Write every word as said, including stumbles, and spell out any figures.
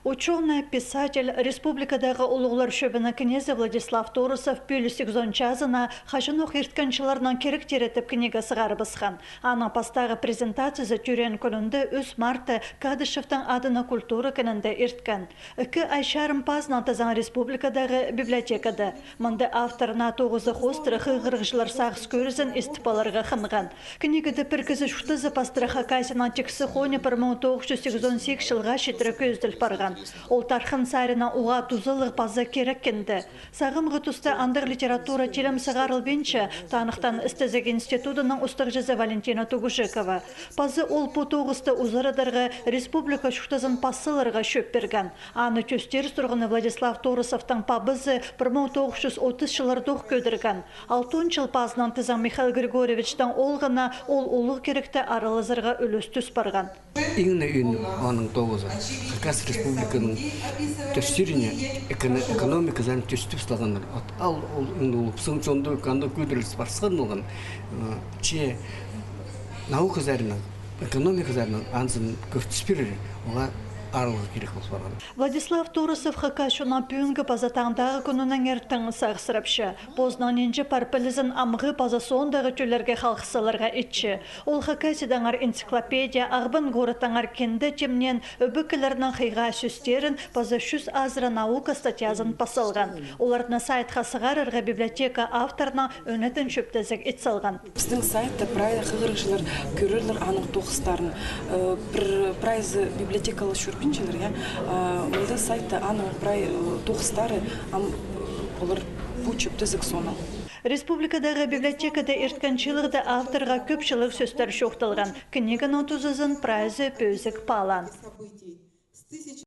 Учёный, писатель, республикадағы улуғлар чӧбінің кнезі Владислав Торосов пӱӱл сигізон чазына «Хаҷанох ирткен чылларның киректері» тіп книга сығарыбысхан. Аның пастағы презентациязы тӧреен кӱнінде, ӱс мартта, Кадышевтің адына культура кінінде ирткен. Ікі ай чарым пазынаң тізең республикадағы библиотекада. Мында автор наа тоғызы хоостыра хығырығҷылар сағыс кӧрізін истіп аларға хынған. Книгада пір кізі чуртазы пастыра Хакасияның тиксі хоны пір муң тоғыс чӱс сигізон сигіс чылға читіре кӧзіділ парған. Ол тархын саринаң уғаа тузалығ паза кирек кинде. Сағамғы туста андағ литература тилім сығарылбинча, таныхтаан істезіг институдының устағҷызы Валентина Тугужекова. Паза ол пу тоғысты узарадарға, республика чуртазын пас саларға чӧп пирген. Аны тӧстер сурғаны Владислав Торосовтың пабазы пір муң тоғыс чӱс отыс чыллардох кӧдірген. Алтон чыл пазынаң тізең Михаил Григорьевичтің оолғына ол улуғ киректе аралазарға ӱлӱс тӱс парған. Иң не ӧӧн аның тоғызы Хакас Республиканың тӧстеріне эконо-, экономика сарын тӧстеп салғаннар. От ал ол иң улуғ. Пістің чонда анда кӧдіріліс парысхан полған. Э, че наука саринаң, экономика саринаң анзын кӧртіс пирер, оға араларға кирек пол парған. Владислав Торосов хакас чонның пӱӱнгі паза таңдағы кӱнінеңер тың сағыссырапча. Позының нинҷе пар пілізін амғы паза соондағы тӧллерге халых саларға итче. Ол Хакасиядаңар энциклопедия, Ағбан городтаңар кинде тимнеен, ӧбекелернің хыйға сӧстерін паза чӱс азыра наука статьязын пас салған. Оларны сайтха сығарарға библиотека авторынаң ӧнетін чӧптезіг ит салған. Пістің сайтта прай хығырығҷылар кӧрерлер аның тоғыстарын. Э, пір прайзы библиотекала чӧрбинчелер, я. А мында сайтта аның прай, э, тоғыстары, ам, э, олар пу чӧптезіг соонаң. Республикадағы библиотекада ирткен чыылығда авторға кӧп чылығ сӧстер чоохталған. Книганың тузазын прайзы пӧзік паалаан.